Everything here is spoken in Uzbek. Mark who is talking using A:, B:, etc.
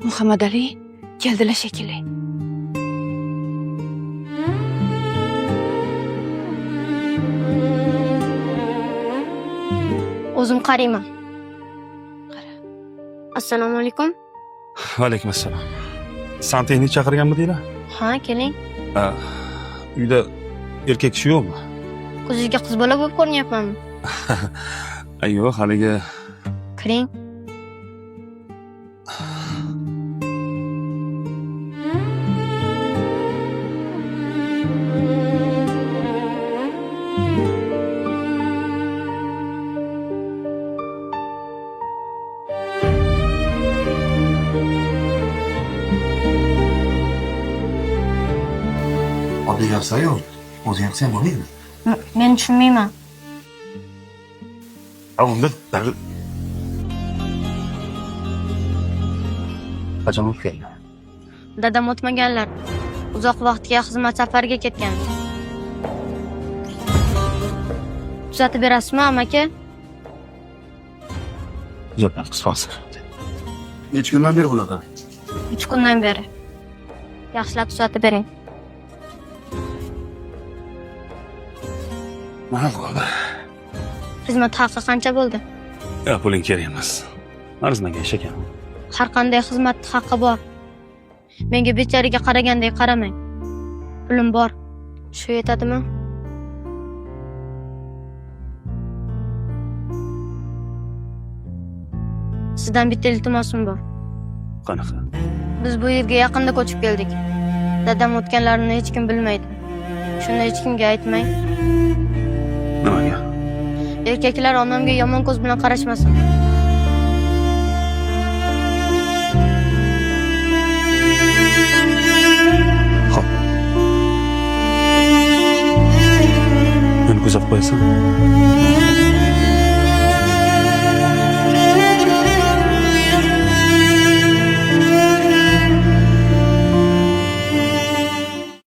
A: Muhammadali keldilar shekilli.
B: O'zim qarayman.
A: Qara.
B: Assalomu alaykum.
C: Va alaykum assalom. Santexnik chaqirganmidinglar?
B: Ha, keling.
C: Ha, uyda erkak kishi yo'qmi?
B: Ko'zingizga qiz bola bo'lib ko'rinyapmanmi?
C: Yo'q, haligi
B: Kiring.
D: Oddiy gapsan-yu, o'zing qilsang bo'lmaydimi?
B: Men tushunmayman.
D: Ha, unda qachon o'tgan?
B: Dadam o'tmaganlar. Uzoq vaqtga xizmat safariga ketgan. Tuzatib berasizmi, amaki?
C: Tuzatamiz hozir.
D: Necha kundan beri bo'ladi?
B: 3 kundan beri. Yaxshilab tuzatib bering.
D: Mana bo'ldi.
B: Xizmat haqi qancha bo'ldi?
C: Yo'q, puling kerak emas. Arzimagan ish ekan.
B: Har qanday xizmat haqqi bor. Menga bechariga qaragandek qaramang. Pulim bor. Shu yetadimi? Sizdan bitta iltimosim bor.
C: Qanaqa?
B: Biz bu yerga yaqinda ko'chib keldik. Dadam o'tganlarini hech kim bilmaydi. Shuni hech kimga aytmang.
C: Nimaga?
B: Erkaklar onamga yomon ko'z bilan qarashmasin.
C: Xo'p. Meni kuzatib qo'yasan?